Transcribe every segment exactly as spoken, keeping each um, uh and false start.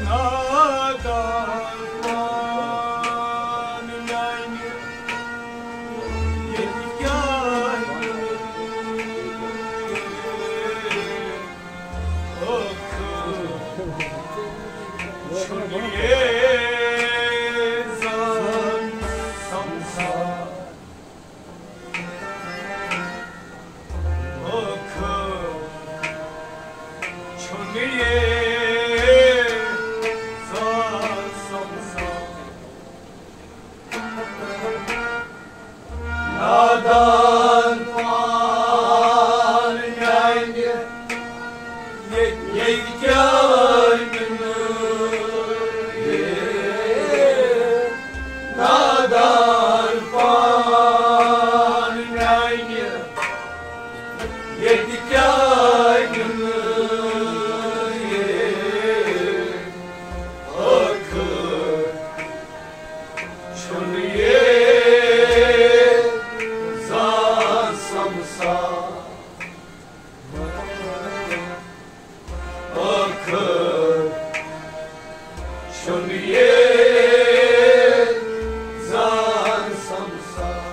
نادان پان میانہِ ییٚتہِ کیٛاہ ٲخٕر چھُنہٕ یہِ زان سمسار۔ ٲخٕر چھُنہٕ یہِ زان سمسار۔ نادان پان میانہِ ییٚتہِ، ییٚتہِ کیٛاہ نہٕ یہِ نادان پان میانہِ ییٚتہِ کیٛاہ نہٕ یہِ ٲخٕر چھُنہٕ یہِ زان سمسار۔ ٲخٕر چھُنہٕ یہِ زان سمسار۔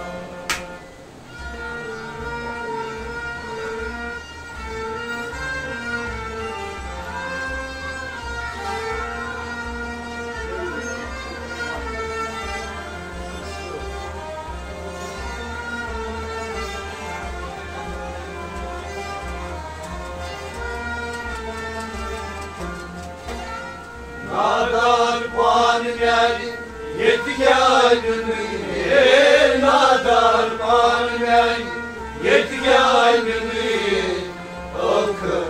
نادان پان میانہِ ییٚتہِ کیٛاہ نہٕ یہِ نادان پان میانہِ ییٚتہِ کیٛاہ نہٕ یہِ ٲخٕر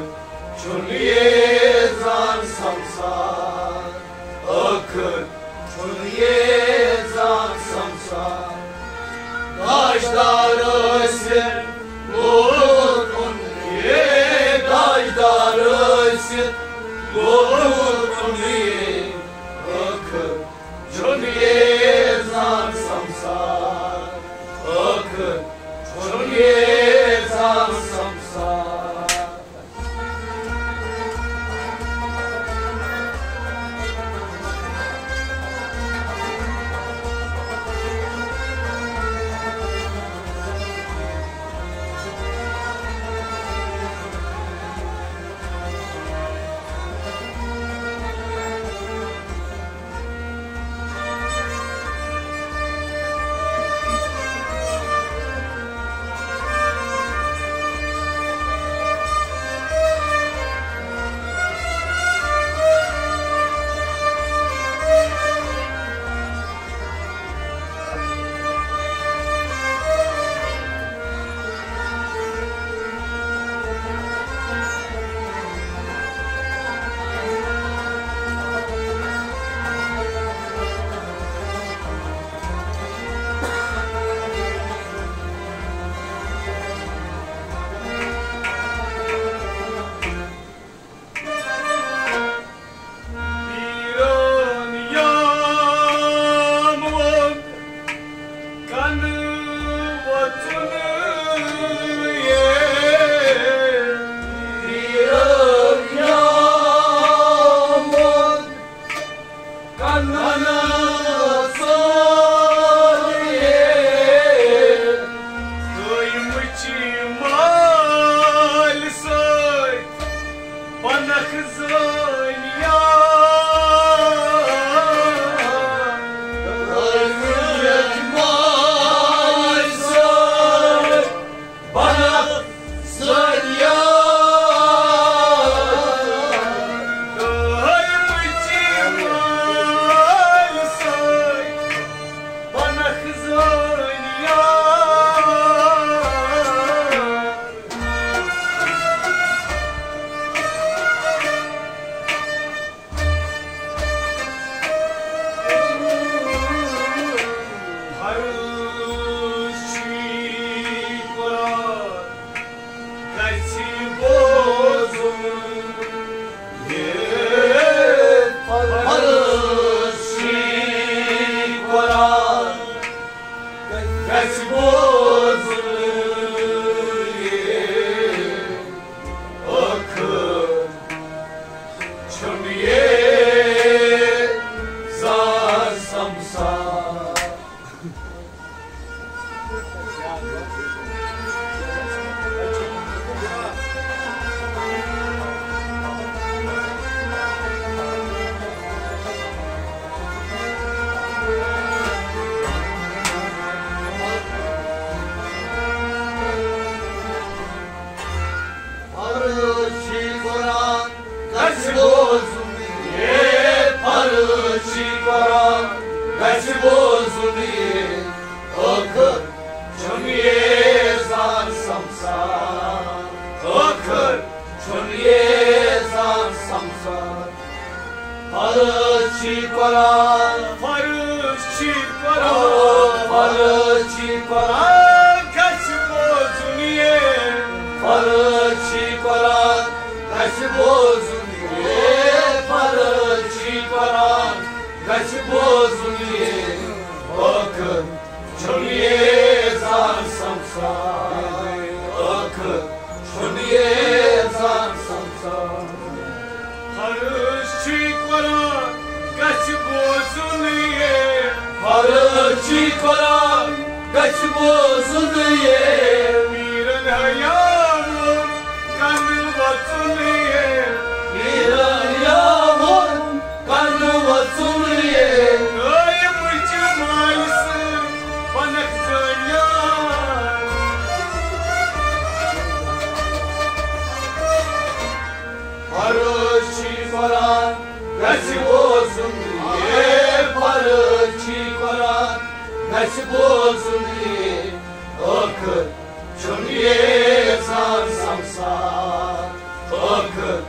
چھُنہٕ یہِ زان سمسار۔ ٲخٕر چھُنہٕ یہِ زان سمسار۔ داجدار ٲسِتھ لوٗر کُن یہِ، داجدار ٲسِتھ لوٗر کُن یہِ۔ ٲخٕر چھُنہٕ یہِ زان سمسار۔ ٲخٕر چھُنہٕ یہِ زان سمسار۔ چھی قرآن گژھِ بوزُن یہِ، ٲخٕر چھُنہٕ یہِ زان سمسار۔ ٲخٕر چھُنہٕ یہِ زان سمسار۔ فرض چھی قرآن، فرض چھی قرآن، فرض چھی قرآن گژھِ بوزُن یہِ۔ فرض چھی قرآن گژھِ بوزُن یہِ۔ فرض چھی قرآن گژھِ بوزُن یہِ۔ ٲخٕر چھُنہٕ یہِ زان سمسار۔ ٲخٕر چھُنہٕ یہِ زان سمسار۔ فرض چھی قرآن گژھِ بوزُن یہِ۔ فرض چھی قرآن گژھِ بوزُن یہِ۔ پیرن حیا ووٚن کنہٕ وژُن یہِ۔ پیرن حیا ووٚن کنہٕ وژُن یہِ۔ قٲیمٕچ مایہِ سۭتۍ بنکھ زٲنیان۔ فرض چھی قرآن گژھِ بوزُن یہِ۔ فرض چھی قرآن گژھِ بوزُن یہِ۔ ٲخٕر چھُنہٕ یہِ زان سمسار۔ ٲخٕر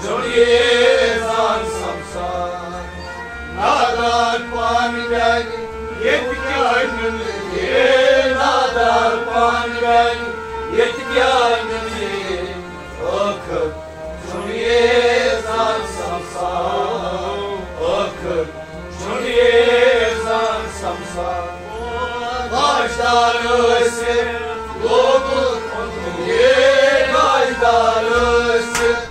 چھُنہٕ یہِ زان سمسار۔ نادان پانہٕ میانہِ ییٚتہِ کیٛاہ مِلہِ؟ نادان پانہٕ میانہِ ییٚتہِ کیٛاہ مِلہِ؟ ٲخٕر چھُنہٕ یہِ زان سمسار۔ ٲخٕر چھُنہٕ یہِ زان سمسار۔ لاجدار ٲسِتھ لوگُن یہِ، لاجدار ٲسِتھ۔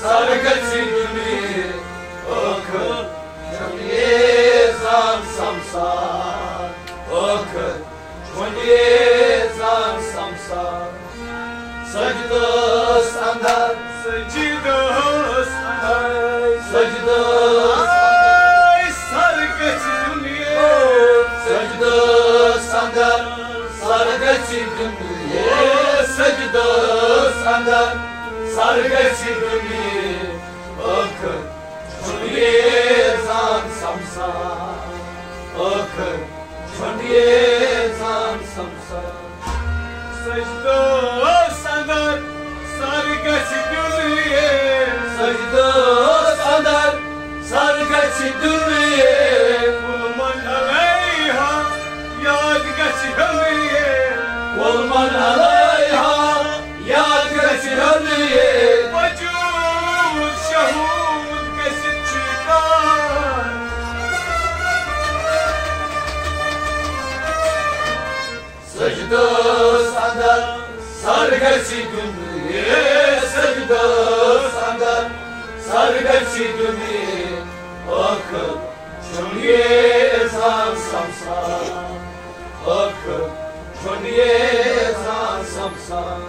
سر گژھِ دُنیہِ ٲخٕر چھُنہٕ ییٖژ ہن سمسار، ٲخٕر چھُنہٕ ییٖژ ہن سمسار۔ سجدس اندر، سجدس اندر، سجدس اندر۔ آے سر گژھِ دُنیہِ۔ سجدس اندر، سر گژھِ دُنیہِ۔ سجدس اندر، سر گژھِ دُنیہِ۔ ٲخٕر چھُنہٕ ییٖژ ہن سمسار، ٲخٕر چھُنہٕ ییٖژ ہن سمسار۔ سجدس اندر سر گژھِ دُنیہِ۔ سجدس اندر سر گژھِ دُنیہِ۔ کُل من علیہا یاد گژھِ ہیوٚن یہِ۔ کُل من علیہا یاد گژھِ ہیوٚن یہِ۔ وجود شہود گژھِ چیٖکار۔ سجدس اندر سر گژھِ دُنیہِ۔ سجدس اندر سر گژھِ دُنیہِ۔ ٲخٕر چھُنہٕ ییٖژ ہن سمسار، ٲخٕر چھُنہٕ ییٖژ ہن سمسار۔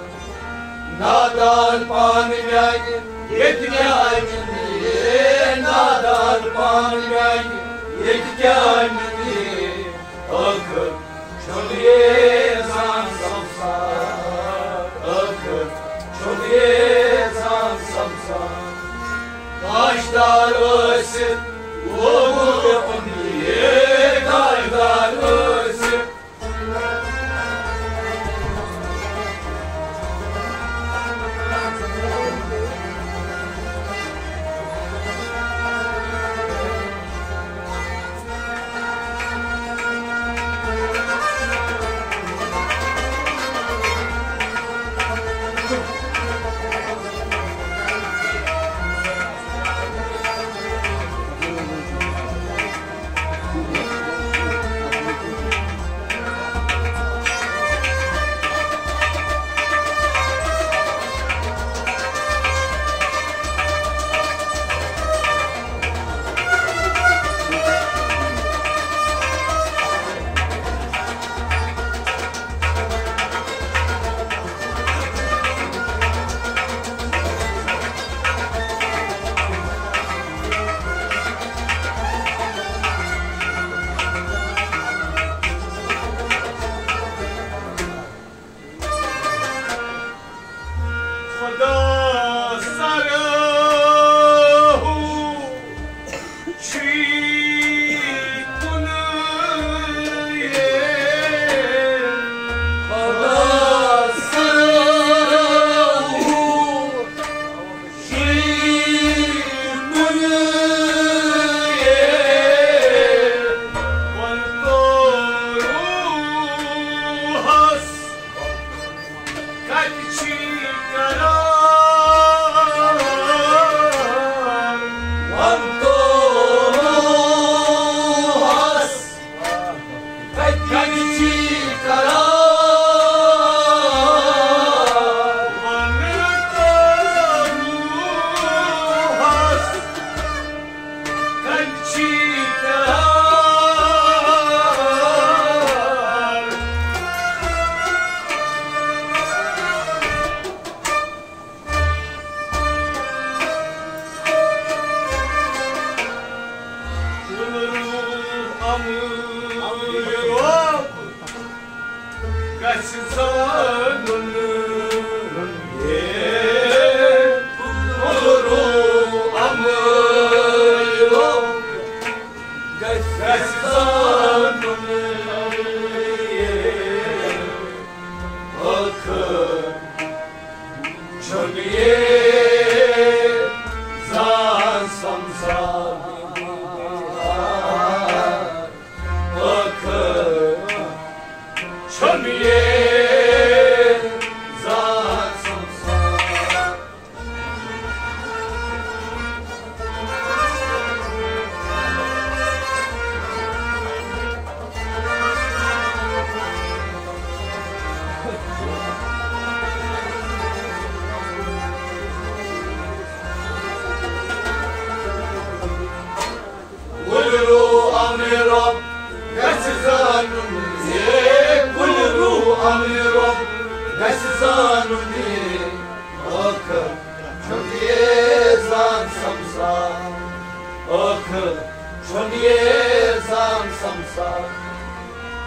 نادان پانہٕ میانہِ ییٚتہِ کیٛاہ اَنہِ؟ نادان پانہٕ میانہِ ییٚتہِ کیٛاہ اَنہِ؟ ٲخٕر چھُنہٕ ییٖژ ہن سمسار، ٲخٕر چھُنہٕ ییٖژ ہن سمسار۔ داجدار ٲسِتھ لوگُن مےٚ اُمید، داجدار ٲسِتھ۔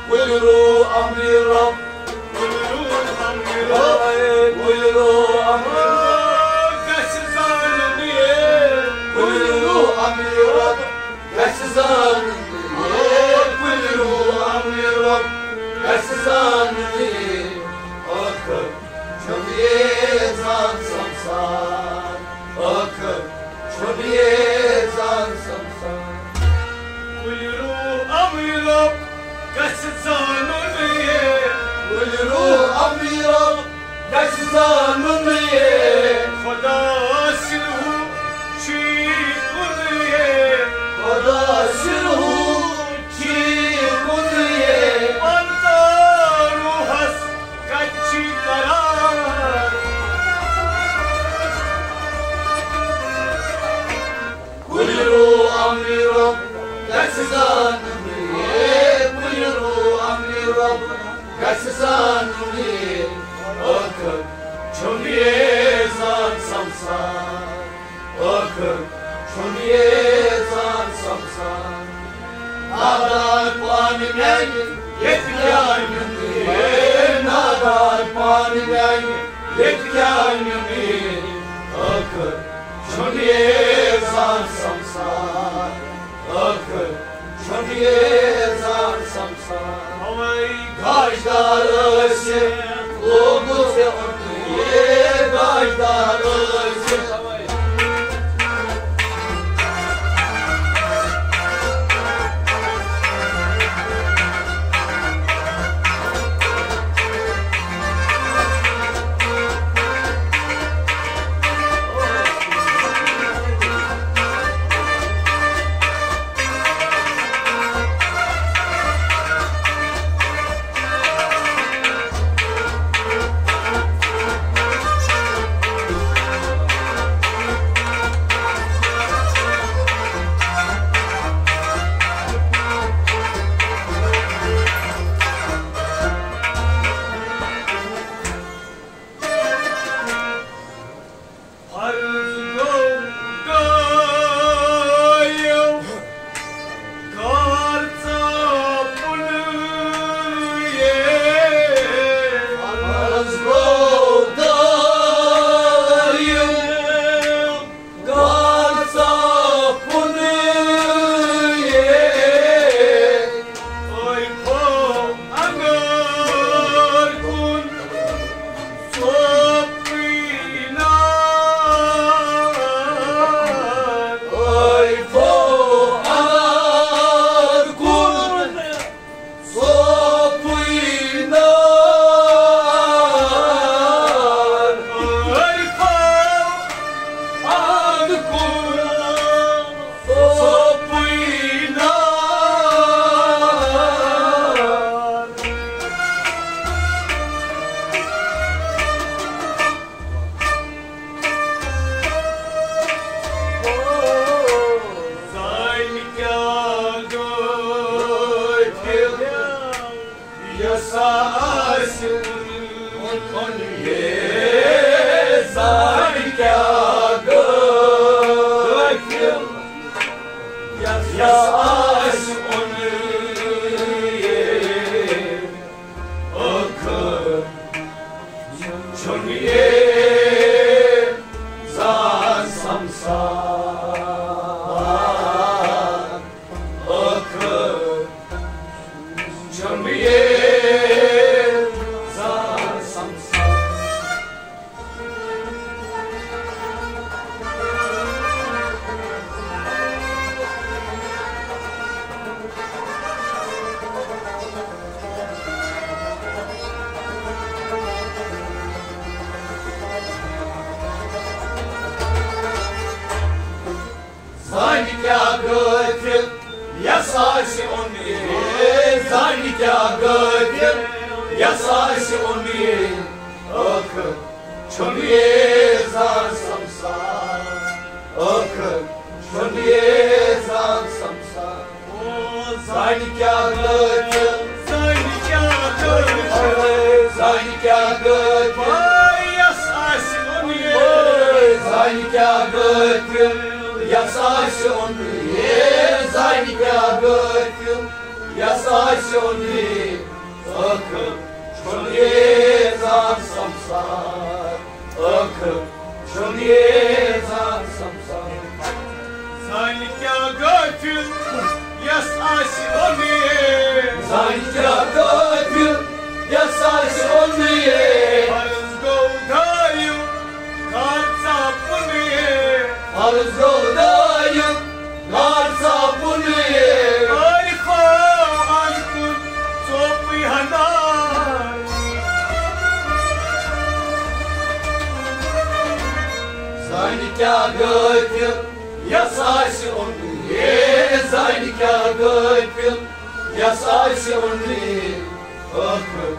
کُلۍ روٗح اَمرِ رۄب۔ کُلۍ روٗح اَمرِ رۄب۔ کُلۍ روٗح اَمرِ رۄب۔ گژھِ زانُن یہِ۔ کُلۍ روٗح اَمرِ رۄب۔ گژھِ زانُن یہِ۔ کُلۍ روٗح اَمرِ رۄب۔ گژھِ زانُن یہِ۔ ٲخٕر چھُم ییٖژ ہن سمسار۔ ٲخٕر چھُم ییٖژ ہن سمسار۔ کُلۍ روٗح اَمرِ رۄب گژھِ زانُن یہِ۔ کُلۍ روٗح اَمرِ رۄب گژھِ زانُن یہِ۔ خۄدا سٕنٛدِ ہُہ چھی کُن یہِ۔ خۄدا سٕنٛدِ ہُہ چھی کُن یہِ۔ پنتا روحس کچی قرار۔ کُلۍ روٗح اَمرِ رۄب گژھِ زانُن یہِ۔ کُلۍ روٗح اَمرِ رۄب گژھِ زانُن یہِ۔ ٲخٕر چھُم ییٖژ ہن سمسار۔ ٲخٕر چھُم ییٖژ ہن سمسار۔ نادان پانہٕ میانہِ ییٚتہِ کیٛاہ نیُن ہے، نادان پانہٕ میانہِ ییٚتہِ کیٛاہ نیُن ہے۔ ٲخٕر چھُم ییٖژ ہن سمسار۔ ٲخٕر چھُم ییٖژ ہن سمسار۔ اوے گاشدار ٲسِتھ لوگُتھ ژےٚ اوٚنُے، گاشدار ٲسِتھ۔ فرض گوٚو قٲیِم، کر ژاپُن یے۔ فرض گوٚو قٲیِم، کر ژاپُن یے۔ ٲے پھو انگار کُن سوپٕے نار۔ ٲے پھو انگار کُن سوپٕے نار۔ ٲے پھو انگار کُن سوپٕے نار۔ زانہِ کیٛاہ غٲفِل یَس آسہِ اوٚن، اوٚن یے۔ زانہِ کیٛاہ غٲفِل یَس آسہِ اوٚن یے۔ ٲخٕر چھُم ییٖژ ہن سمسار۔ ٲخٕر چھُم ییٖژ ہن سمسار۔ زانہِ کیٛاہ غٲفِل یَس آسہِ اوٚن یے۔ زانہِ کیٛاہ غٲفِل یَس آسہِ اوٚن یے۔ ٲخٕر چھُم ییٖژ ہن سمسار۔ ٲخٕر چھُم ییٖژ ہن سمسار۔ او زانہِ کیٛاہ غٲفِل، زانہِ کیٛاہ غٲفِل، زانہِ کیٛاہ غٲفِل۔ یَس آسہِ اوٚن یے۔ زانہِ کیٛاہ غٲفِل یَس آسہِ اوٚن یے۔ زانہِ کیٛاہ غٲفِل یس آسہِ اوٚنمُت، ٲخر چھُنہٕ ییٖژ ہن سمسار، ٲخر چھُنہٕ ییٖژ ہن سمسار۔ زانہِ کیٛاہ غٲفِل یس آسہِ اوٚنمُت۔ زانہِ کیٛاہ غٲفِل یس آسہِ اوٚنمُت۔ فرض گوٚو دٲیِم، کر ژاپُن۔ فرض گوٚو دٲیِم، کر ژاپُن۔ عارفو ان کُن ژوپٕے ہنا۔ زانہِ کیٛاہ غٲفِل یس آسہِ اوٚنمُت، ہے، زانہِ کیٛاہ غٲفِل یس آسہِ اوٚنمُت، ٲخر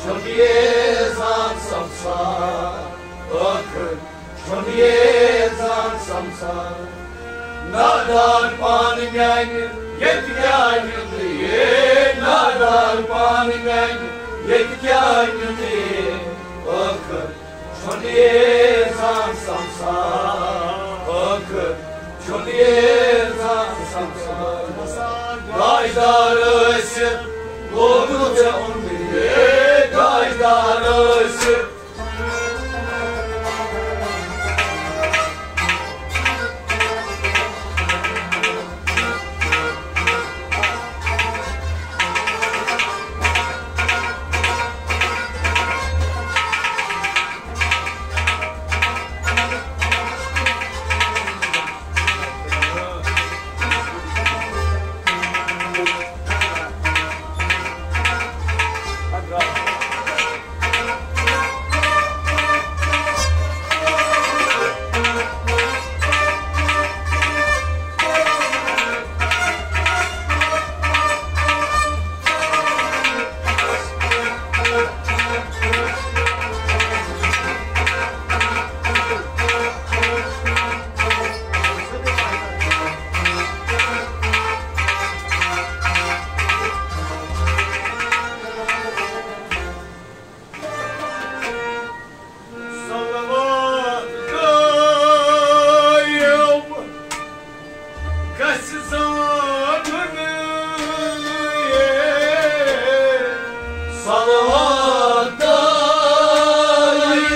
چھُنہٕ ییٖژ ہن سمسار، ٲخر چھُنہٕ ییٖژ ہن سمسار۔ نادان پانہٕ میانہِ ییٚتہِ کیٛاہ نیُن، ہے، نادان پانہٕ میانہِ ییٚتہِ کیٛاہ نیُن، ٲخر چھُنہٕ ییٖژ ہن سمسار، ٲخر چھُنہٕ ییٖژ ہن سمسار۔ گاشدار ٲسِتھ لوگُتھ ژےٚ اوٚنمُت، ہے، گاشدار ٲسِتھ۔ صلوات دٲیِم گژھِ زانُن، صلوات دٲیِم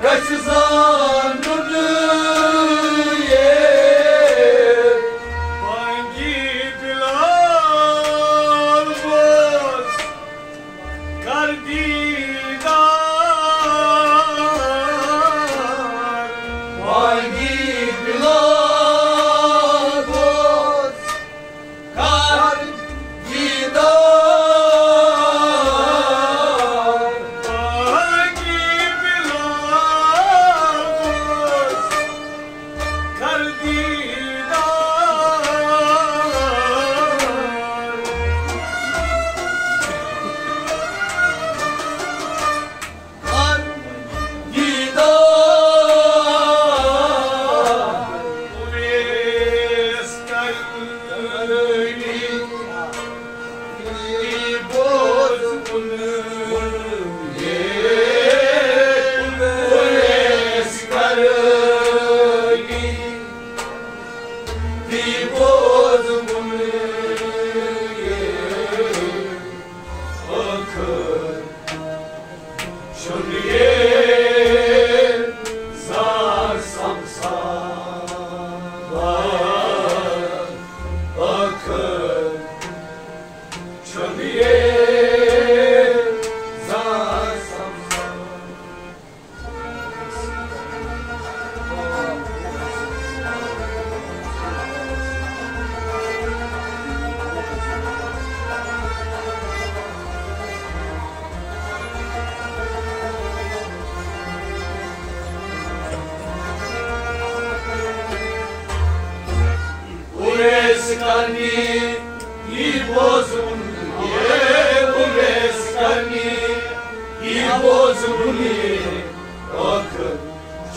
گژھِ زانُن، بانگی بلال بوز۔ کر دیدار۔ بانگی بلال بوز۔ کر دیدار۔ بانگی بلال بوز۔ کر دیدار۔ کر دیدار۔ اویس کرنی۔ اویس کرنی، یہِ بوزُن، ہے اویس کرنی، یہِ بوزُن، ٲخر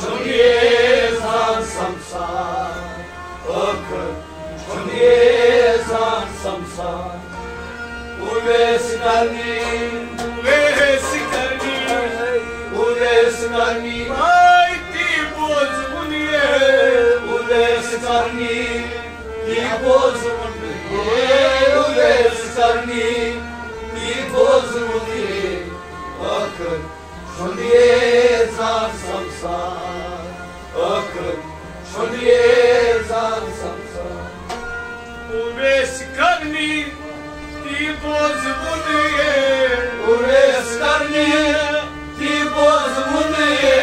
چھُنہٕ ییٖژ ہن سمسار، ٲخر چھُنہٕ ییٖژ ہن سمسار۔ اویس کرنی، اویس کرنی، اویس کرنی، آے تی بوزُن، ہے اویس کرنی، یہِ بوزُن، ہے بوزوُن یے اویس کرنی، تی بوزوُن یے۔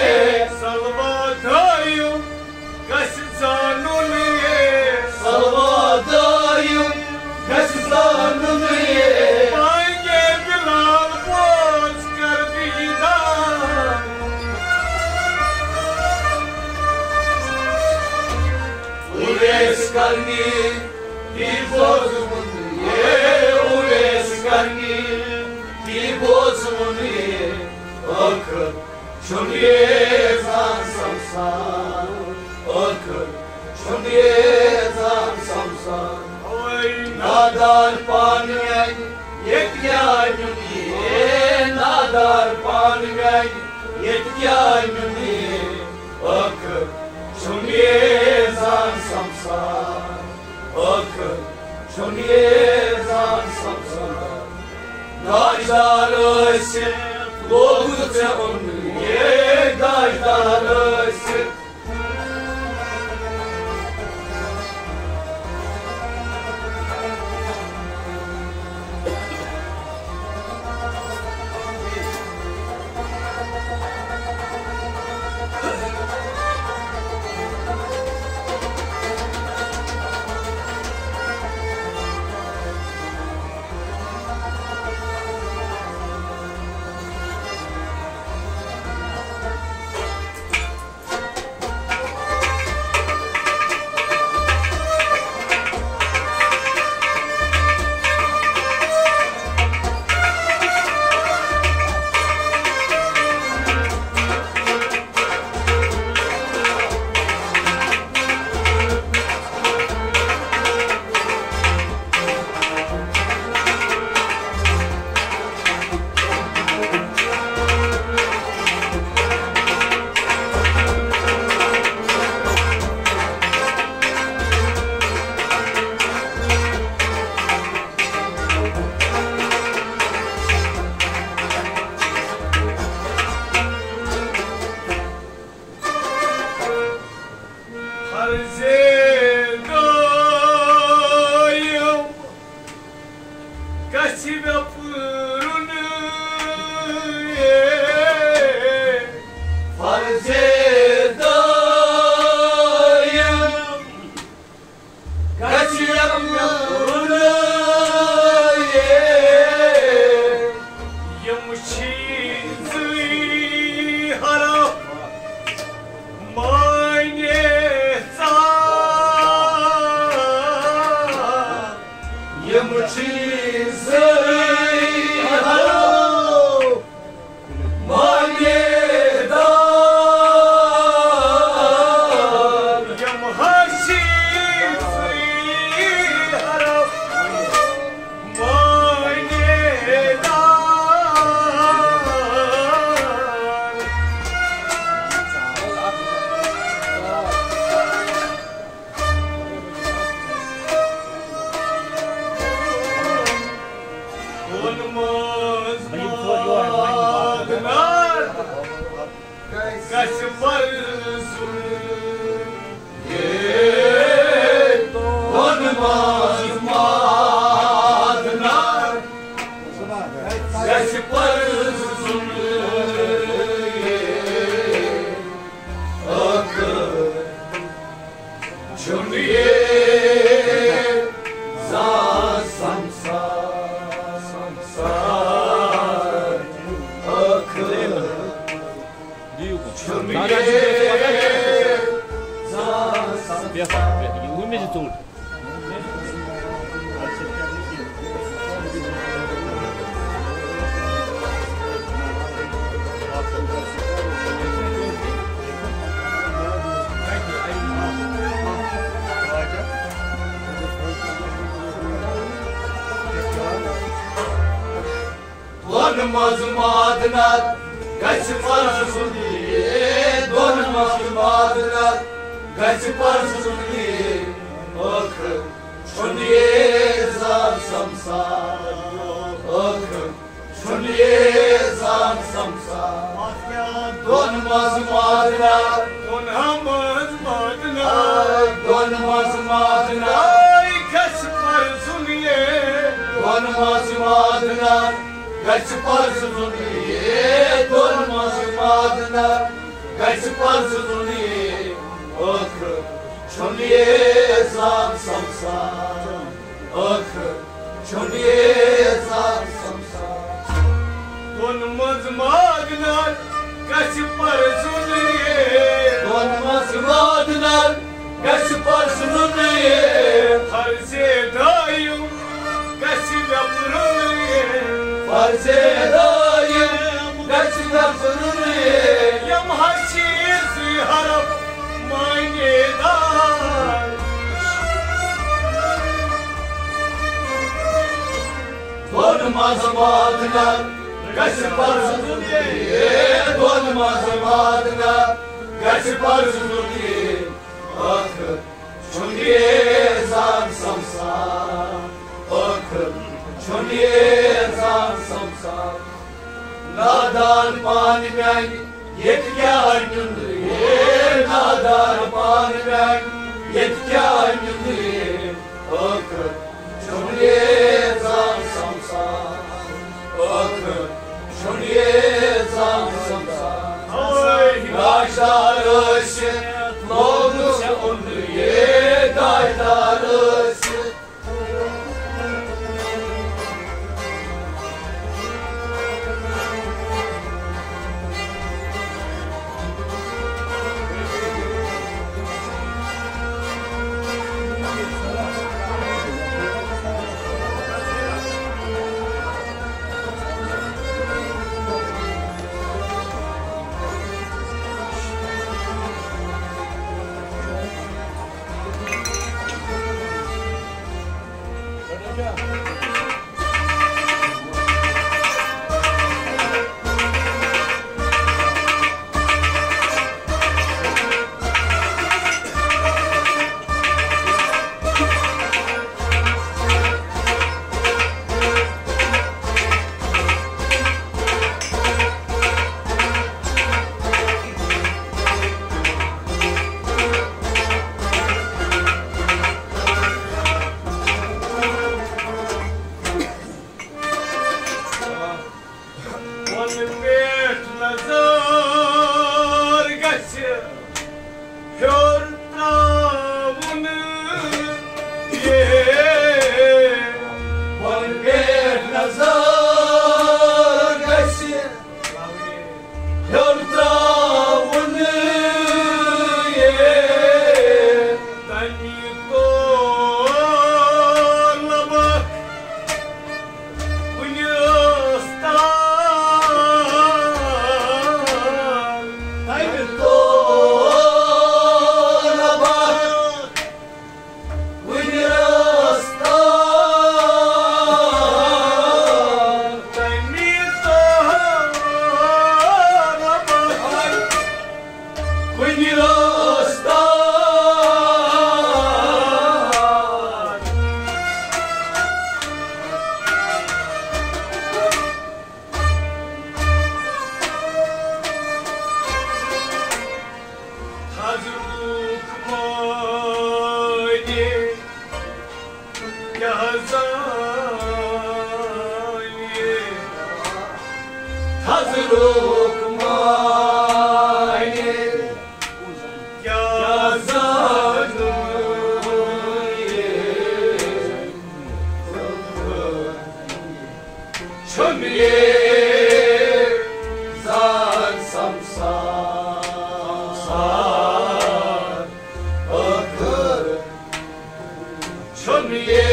صلوات دٲیِم گژھِ زانُن یے۔ صلوات دٲیِم گژھِ زانُن یے۔ بانگے بلال بوز کر بیدار۔ اویس کرنی، تی بوزوُن یے، اویس کرنی، تی بوزوُن یے۔ ٲخر چھُنہٕ یے زان سمسار، ٲخر چھُنہٕ یے زان سمسار۔ اوے نادار پانہٕ ؤنۍ ییٚتہِ کیٛاہ نیُن یے، نادار پانہٕ ؤنۍ ییٚتہِ کیٛاہ نیُن یے۔ ٲخر چھُنہٕ یے زان سمسار، ٲخر چھُنہٕ یے زان سمسار۔ داجدار ٲسِتھ لوگُتھ ژےٚ اوٚنُے، یے داجدار ٲسِتھ۔ فرضِ دٲیِم گژھِ مےٚ پوٗرُن۔ فرضِ دٲیِم گژھِ مےٚ پوٗرُن۔ یِم چیٖزٕے حرف مانے ژا۔ یِم چیٖزٕے حرف مانے دار۔ یِم حرف مانے دار۔ دۄن منٛز مادنار گژھِ پرزُن۔ دۄن منٛز مادنار گژھِ پرزُن۔ ٲخر چھُنہٕ یے زانٛہہ سمسار، سمسار۔ ٲخر چھُنہٕ یے زانٛہہ سمسار۔ دۄن منٛز مادنت گژھِ پرزُن یے، دۄن منٛز مادنت گژھِ پرزُن یے۔ ٲخر چھُنہٕ یے زانٛہہ سمسار، ٲخر چھُنہٕ یے زانٛہہ سمسار۔ دۄن منٛز مادنت، دۄن منٛز مادنت، دۄن منٛز مادنت گژھِ پرزُن یے۔ دۄن منٛز گژھِ پرزٕنُن یہِ دۄن منٛز مادنر، گژھِ پرزٕنُن یہِ ٲخر چھُنہٕ یہِ زان سمسار، ٲخر چھُنہٕ یہِ زان سمسار۔ دۄن منٛز مادنر گژھِ پرزٕنُن یہِ، دۄن منٛز مادنر گژھِ پرزٕنُن یہِ، فرضِ دایم گژھِ مےٚ پُرُن یہِ، فرضِ دایم گژھِ مےٚ پُرُن یہِ۔ یِم حظ چھِ زٕے حرف معنی دار۔ دۄن منٛز مادنر گژھِ پرزٕنُن یہِ، دۄن منٛز مادنر گژھِ پرزٕنُن یہِ۔ ٲخر چھُنہٕ یہِ زان سمسار، ٲخر چھُنہٕ یہِ زان سمسار۔ نادان پانہٕ میانہِ ییٚتہِ کیٛاہ نیُنٛدرِ، ہے نادان پانہٕ میانہِ ییٚتہِ کیٛاہ نیُنٛدرِ، ٲخر چھُنہٕ یہِ زان سمسار، ٲخر چھُنہٕ یہِ زان سمسار۔ گاشدار ٲسِتھ لوگُس اوٚنٛدرِ، ہے گاشدار ٲسِتھ۔ بۄنہٕ پٮ۪ٹھ نظر گژھِ ہیوٚر ترٛاوُن یے۔ بۄنہٕ پٮ۪ٹھ نظر گژھِ ہیوٚر ترٛاوُن یے۔ تَمہِ طلبہٕ کُنہِ رٲژ تام۔ تَمہِ طلبہٕ کُنہِ رٲژ تام۔ تَمہِ طلبہٕ کُنہِ رٲژ تام۔ تھزرُک معنی کیٛاہ زانہِ؟ تھزرُک معنی کیٛاہ زانہِ؟ چھُنہٕ یہِ زان سمسار، ٲخر چھُنہٕ یہِ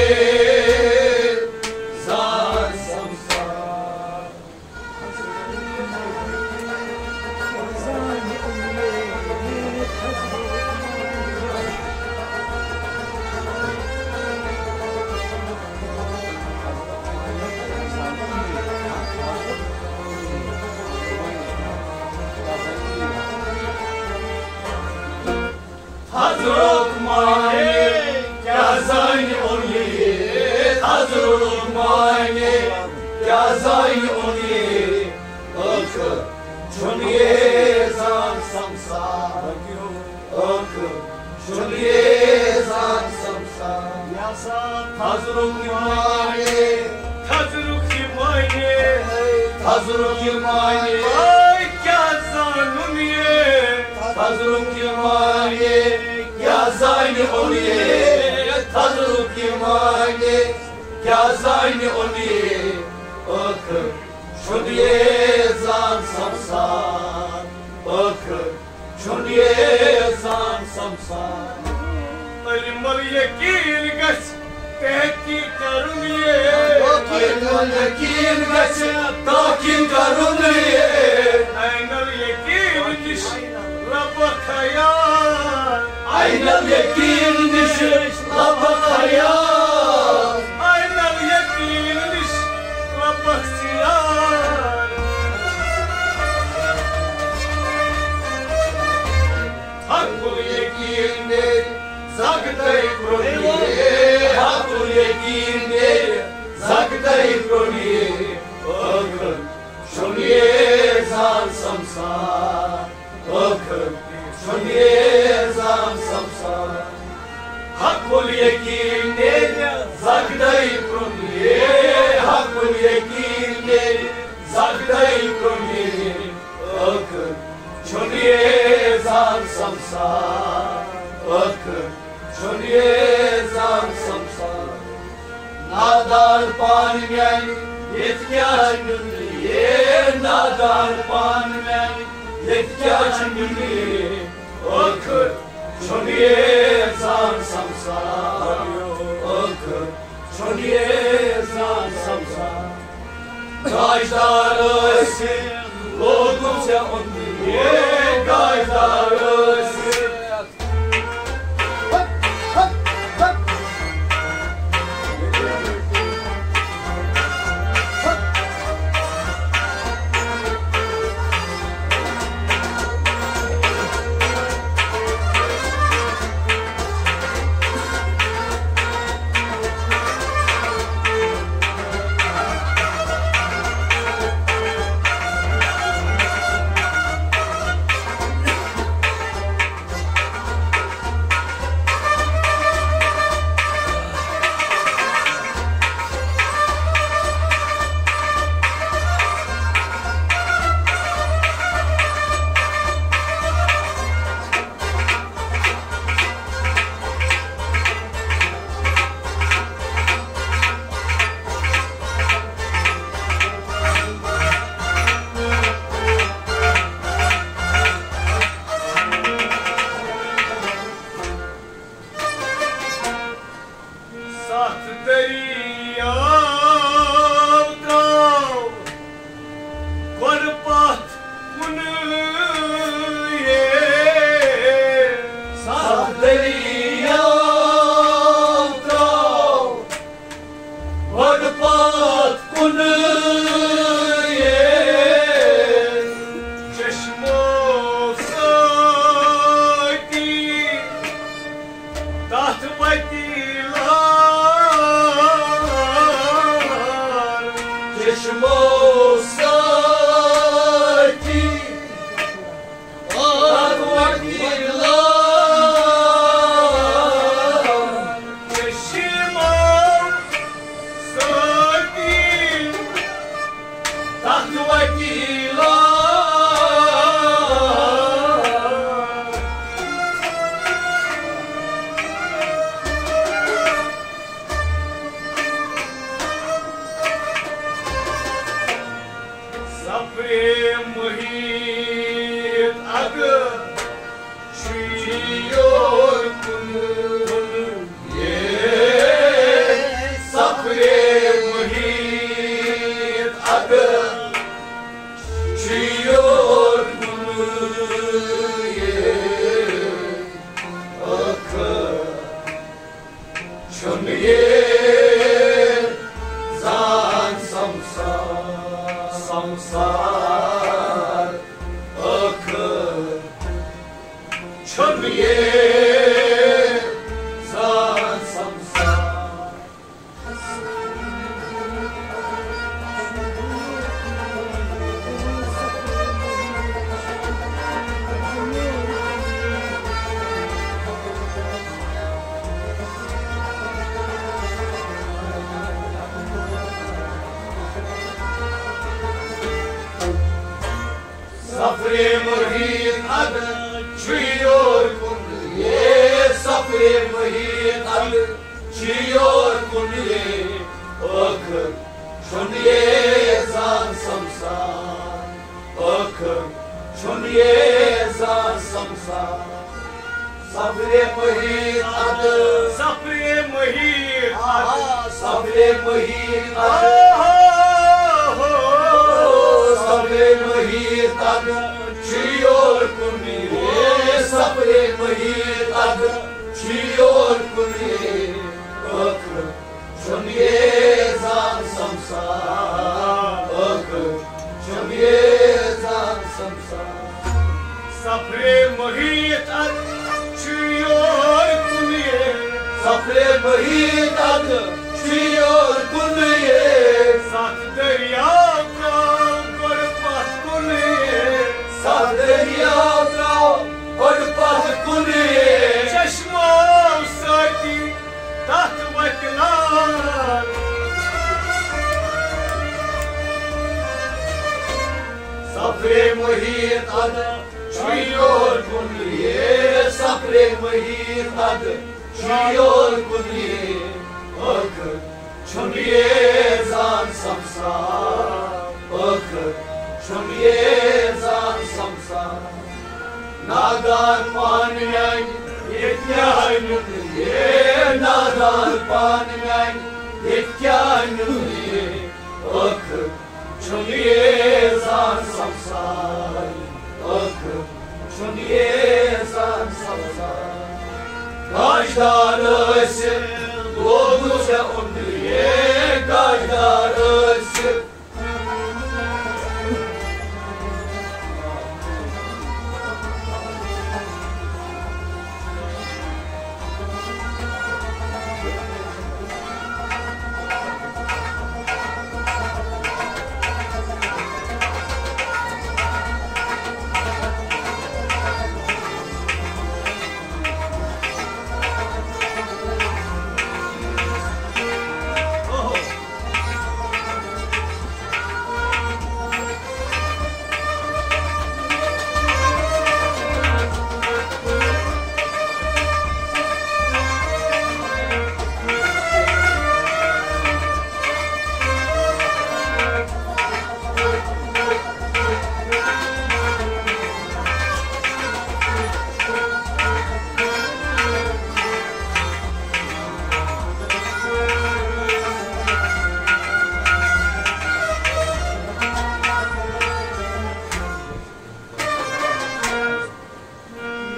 زان سمسار۔ تھزرُک معنی کیٛاہ زانہِ اوٚن یہِ؟ تھزرُک معنی کیٛاہ زانہِ اوٚن یہِ؟ ٲخر چھُنہٕ یہِ زان سمسار، ٲخر چھُنہٕ یہِ زان سمسار۔ یہِ ہسا تھزرُک معنی، تھزرُک یہِ معنی۔ تھزرُک یہِ معنی، آے کیٛاہ زانُن یہِ؟ تھزرُک یہِ معنی، کیٛاہ زانہِ اوٚن یہِ؟ تھزرُک یہِ معنی، کیٛاہ زانہِ اوٚن یہِ؟ ٲخٕر چھُنہٕ یہِ زان سمسار، ٲخٕر چھُنہٕ یہِ زان سمسار۔ علم الیقین گژھِ تحقیق کرُن یہِ۔ علم الیقین گژھِ تحقیق کرُن یہِ۔ عین الیقین نِش لبہٕ خیال۔ عین الیقین نِش لبہٕ خیال۔ عین الیقین نِش لبہٕ خیال۔ حق الیقین نیرِ زگدے پرٛوٚنُے، حق الیقین نیرِ زگدے پرٛوٚنُے۔ ٲخٕر چھُنہٕ یہِ زان سمسار، ٲخٕر چھُنہٕ یہِ زان سمسار۔ حق الیقین نیرِ زگدے پرٛوٚنُے، حق الیقین نیرِ زگدے پرٛوٚنُے۔ ٲخٕر چھُنہٕ یہِ زان سمسار، ٲخٕر چھُنہٕ یہِ زان سمسار۔ نادان پانہٕ میانہِ ییٚتہِ کیٛاہ چھُ نیُن یہِ؟ نادان پانہٕ میانہِ ییٚتہِ کیٛاہ چھُ نیُن یہِ؟ ٲخٕر چھُنہٕ یہِ زان سمسار، ٲخٕر چھُنہٕ یہِ زان سمسار۔ گاشدار ٲسِتھ لوگُم ژےٚ اوٚنمُت یہِ، گاشدار ٲسِتھ۔ ستھ دٔریاو درٛاو گۄڈٕ پتھ کُنہٕ یے۔ ستھ دٔریاو درٛاو گۄڈٕ پتھ کُنہٕ یے۔ چشمو سۭتی تتھ وتی لار۔ چشمو سۭتی تتھ وتی لار۔ چشمو سۭتی تتھ وتی لار۔ سفرِ محیط اگر چھُ یور کُن یے۔ سفرِ محیط اگر چھُ یور کُن یے۔ ٲخٕر چھُنہٕ یہِ زان سمسار، سمسار۔ ٲخٕر چھُنہٕ یہِ زان سمسار۔ سفرِ محیط اَدٕ چھُ یور کُن یے، سفرِ محیط اَدٕ چھُ یور کُن یے، ٲخٕر چھُنہٕ یے زان سمسار، ٲخٕر چھُنہٕ یے زان سمسار۔ سفرِ محیط اَدٕ، سفرِ محیط اَدٕ، سفرِ محیط اَدٕ، سفرِ محیط اَدٕ چھُ یور کُن یے، سفرِ محیط اَدٕ چھُ یور کُن یے، ٲخٕر چھُنہٕ یے زان سمسار، ٲخٕر چھُنہٕ یے زان سمسار۔ سفرِ محیط اَدٕ چھُ یور کُن یے، سفرِ محیط اَدٕ چھُ یور کُن یے، ستھ دٔریاو ترٛاو گۄڈٕ پتھ کُن یے، ستھ دٔریاو ترٛاو گۄڈٕ پتھ کُن یے، چشمو سۭتی تتھ وتہِ لال۔ سفرِ محیط اَدٕ چھُ یور کُن یے، سفرِ محیط اَدٕ چھُ یور کُن یے، ٲخٕر چھُنہٕ یے زان سمسار، ٲخٕر چھُنہٕ یے زان سمسار۔ نادان پانہٕ میانہِ ییٚتہِ کیٛاہ نیُن یے، نادان پانہٕ میانہِ ییٚتہِ کیٛاہ نیُن یے، ٲخٕر چھُنہٕ یے زان سمسار، ٲخٕر چھُنہٕ یے زان سمسار۔ گاشدار ٲسِتھ لوگُس ژےٚ اوٚنٛدرِ یے، گاشدار ٲسِتھ۔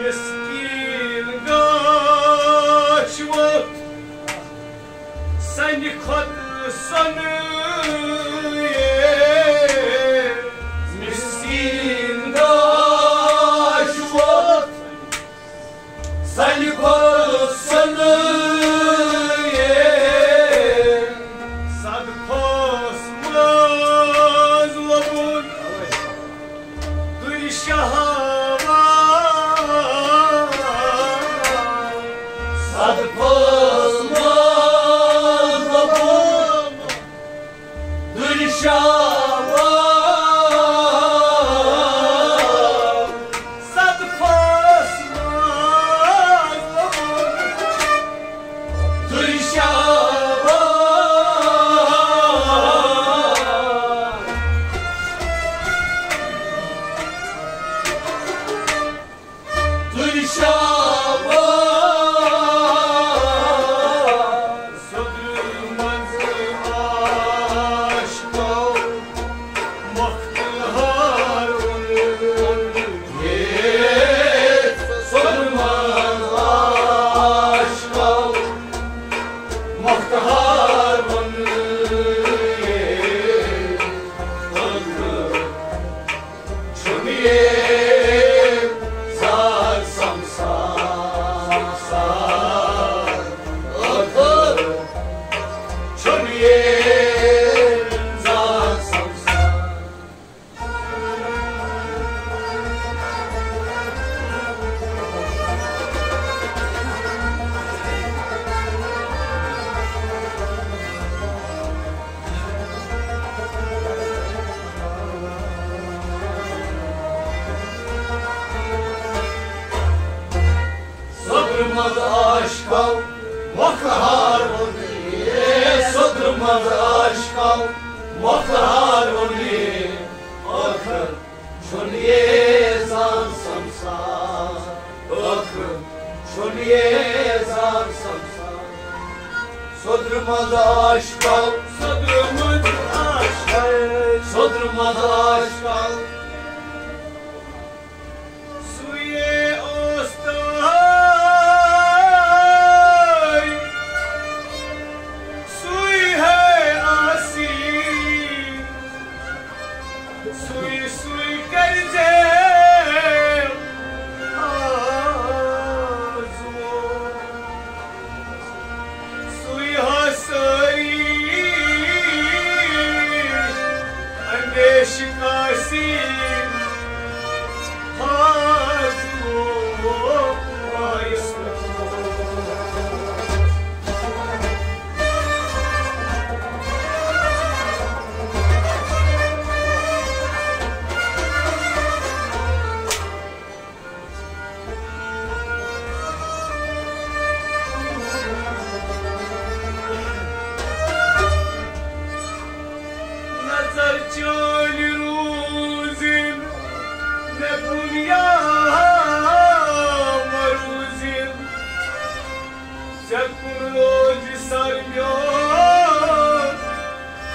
مسکین گاش ووت سنہِ کھۄتہٕ سۄنہٕ۔ مسکین گاش ووت سنہِ کھۄتہٕ سۄنہٕ۔ صدفس منٛز لوٚبُن تُلہِ شہوار۔ صدفس منٛز لوٚبُن منٛز عاشقو مۄکھٕ ہار ووٚن یہِ، سوٚدرٕ منٛز عاشقو مۄکھٕ ہار ووٚن یہِ، ٲخٕر چھُنہٕ یہِ زان سمسار، ٲخٕر چھُنہٕ یہِ زان سمسار۔ سوٚدرٕ منٛز عاشقو، سوٚدرٕ منٛز عاشقو، سوٚدرٕ منٛز عاشقو۔ سُے اوس تہٕ سُے ہے آسی، سُے سُے کٔرۍ زِ آزمو۔ سُے ہا سٲری اندیشہِ کاسی ہاز وو آیس۔ نظر چٲنۍ روٗزِن مےٚ کُن یا مہ روٗزِن، ژےٚ کُن روزِ سر میون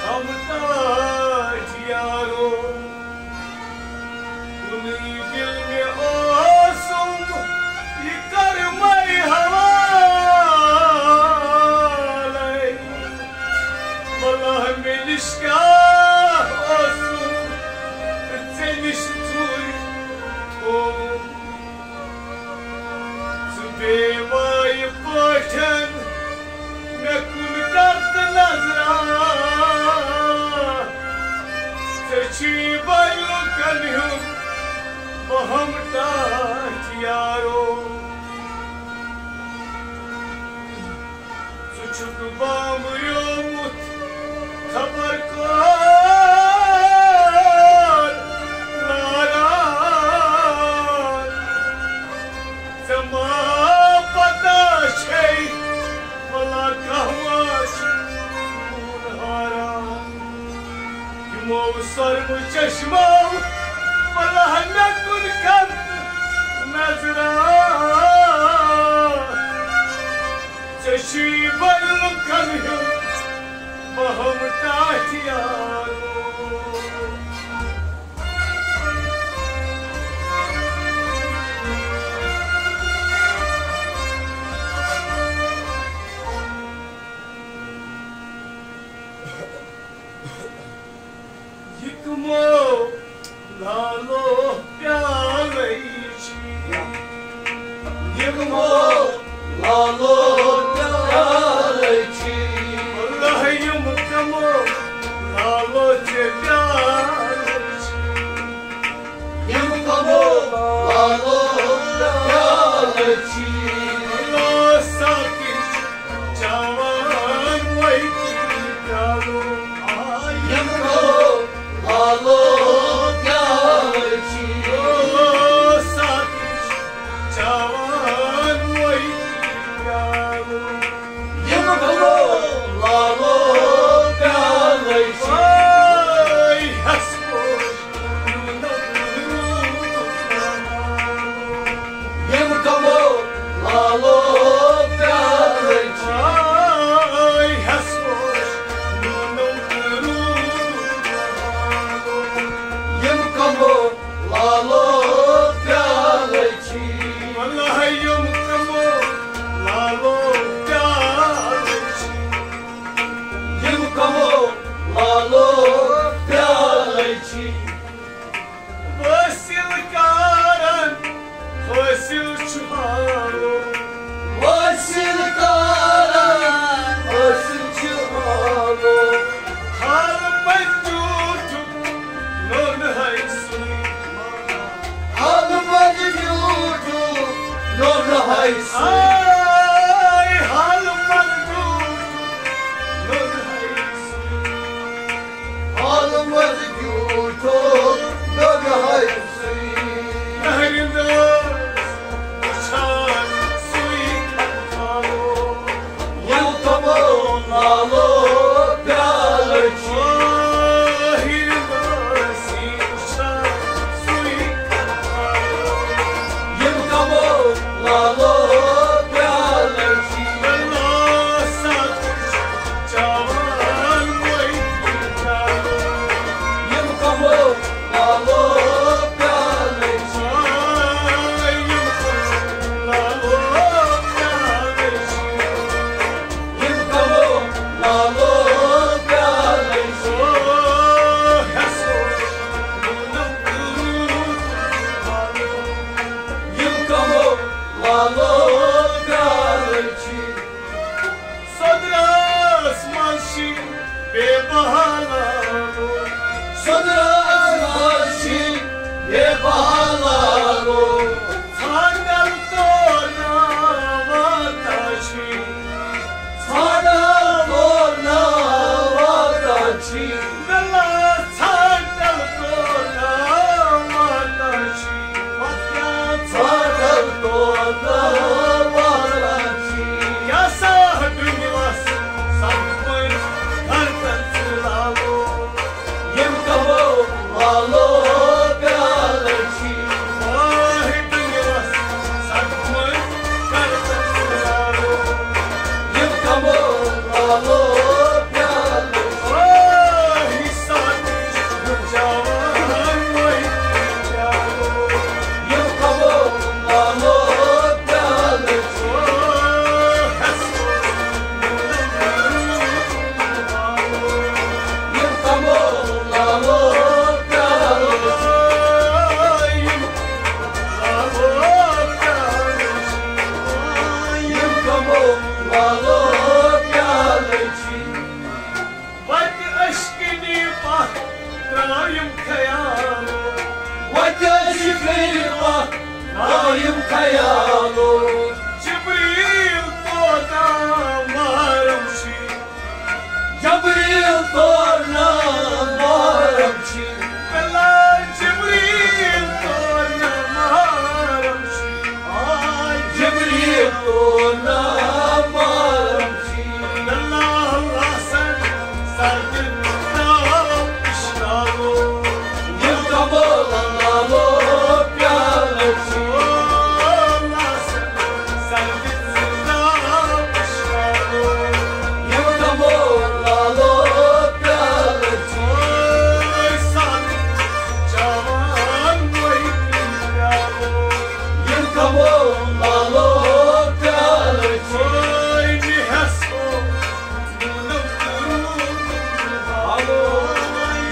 خم تاج یارو۔ کُنُے دِل مےٚ اوسُم یہِ کرمَے حوالَے۔ وَلہ مےٚ نِش کیٛاہ اوسُم تہٕ ژےٚ نِش ژوٗرِ تھوٚوُم۔ ژٕ بے وایہِ پٲٹھۍ مےٚ کُن کر تہٕ نظرا۔ ژےٚ چھُے بٔلۍ لُکن ہُنٛد بہم ٹاٹھ یارو۔ ژٕ چھُکھ بامبریومُت خبر کور لاران۔ ژےٚ ما پتہ چھے، ولا کانٛہہ ما چھُ خوٗن ہاران؟ یِمو سۄرمہٕ چشمو ولا مےٚ کُن کر نظرا۔ ژےٚ چھُے بٔلۍ لُکن ہُنٛد بہم ٹاٹھ یارو۔ یہِ کمو لالو پیالے چھی۔ یہِ کمو لالو پیالے چھی۔ اللہ یِم کمو لالو پیالو پیالہٕ چھی۔ وتہِ اشکنی پتھ ترٛایم خیالو۔ وتہِ اشکنی پتھ ترٛایم خیالو۔ جبریل کوتاہ محرم چھی۔ جبریل تور نا محرم چھی۔ بلا جبریل تور نا محرم چھی۔ آ جبریل تور نا محرم چھی۔ بلا اللہ سن سر دل نا پشتاوو۔ یم کمو لالو پیالہٕ چھی۔ اللہ سن سر دل نا پشتاوو۔ یم کمو لالو پیالہٕ چھی۔ سن چاوان وئی پیالو۔ یم کمو لالو پیالہٕ چھی۔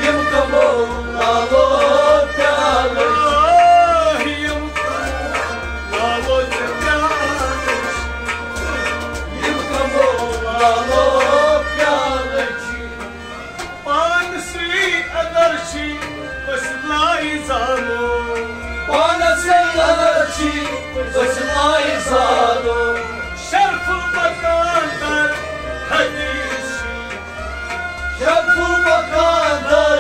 یم کمو لالو پیالہٕ چھی۔ یم کمو لالو پیالہٕ چھی۔ پانسٕے اندر چھی أسۍ لایہِ زالو۔ پانسٕے اندر چھی أسۍ لایہِ زالو۔ شرف المکان در حدیث چھی۔ شرف المکان در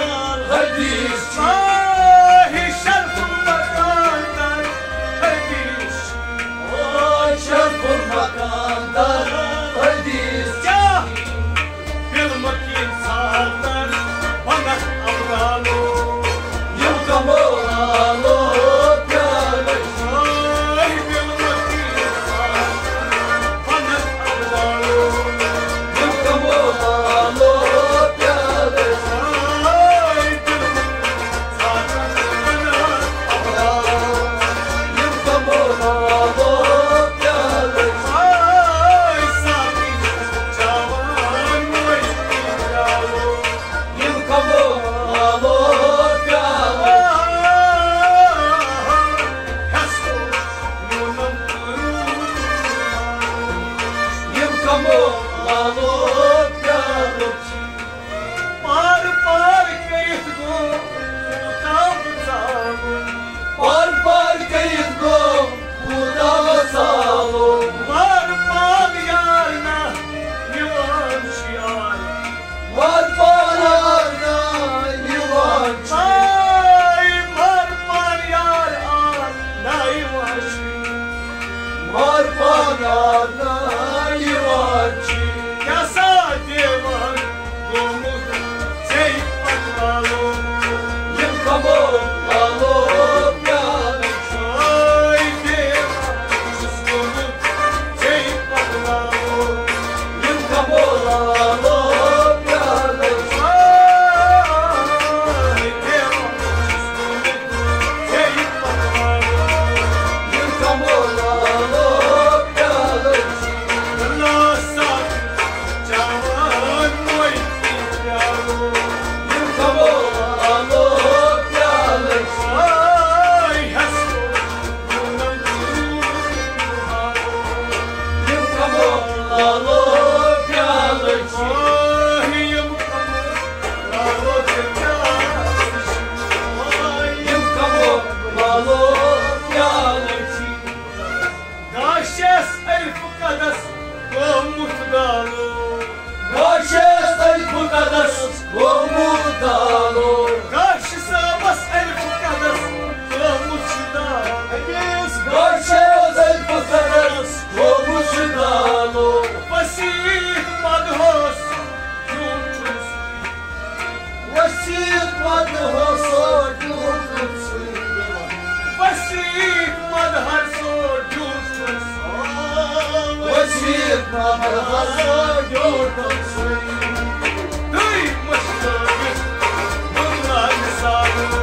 حدیث چھی۔ آہ، شرف المکان در حدیث چھی۔ آہ، شرف المکان در حدیث چھی۔ کیا؟ دل مکین سالتن بنت ابدالو۔ یم کمو لالو پیالہٕ چھی۔ آہ، دل مکین سالتن بنت ابدالو۔ یم کمو لالو پیالہٕ چھی۔ آہ، دل مکین سالتن بنت ابدالو۔ یم کمو لالو پیالہٕ چھی۔ آہ، ساقی چاوان وئی پیالو۔ یم کمو لالو پیالہٕ۔ ہیس نونم تہٕ روٗد۔ یم کمو لالو پیالہٕ چھی۔ پار پار کٔرِتھ گوٚو کوٗتاہ بہٕ ژاوُن۔ پار پار کٔرِتھ گوٚو کوٗتاہ بہٕ ژاوُن۔ وار پال یار نہ یِوان چھُ یار۔ وار پال یار نہ یِوان چھُ۔ آے وار پال یار آ نہ یِوان چھُ۔ وار پال یار نہ یِوان چھُ۔ کیٛاہ سا دیوان گوٚمُت ژےٚ پتہٕ والو۔ یِم کمو والو پیالہٕ چھُ۔ آے دیوان چھُس گوٚمُت ژےٚ پتہٕ والو۔ یِم کمو والو پیالہٕ چھُ۔ آے دیوان چھُس گوٚمُت ژےٚ پتہٕ والو۔ یِم کمو والو پیالہٕ چھُ۔ اللہ سا چاوان وۄنۍ پیالو۔ یِم کمو والو پیالہٕ چھِ۔ آے ہٮ۪س یِم کمو والو پیالہٕ چھِ۔ آے یِم کمو والو چھِ پیالہٕ چھِ۔ آے یِم کمو والو پیالہٕ چھِ۔ گاشس الف قدس گوٚمُت دالو۔ گاشس الف قدس گوٚمُت دالو۔ گاش صٲبس الف قدس گوٚمُت چھُ دالو۔ أکِس گاشس الف قدس گوٚمُت چھُ دالو۔ وسیع مدہوس زیوٗٹھ چھُس۔ وسیع مدہوس زیوٗٹھ چھُس۔ وسیع مدہوس زیوٗٹھ چھُس۔ وسیع مدہوس زیوٗٹھ چھُس۔ تُہۍ مٔشرٲوِتھ بُمرا مثال۔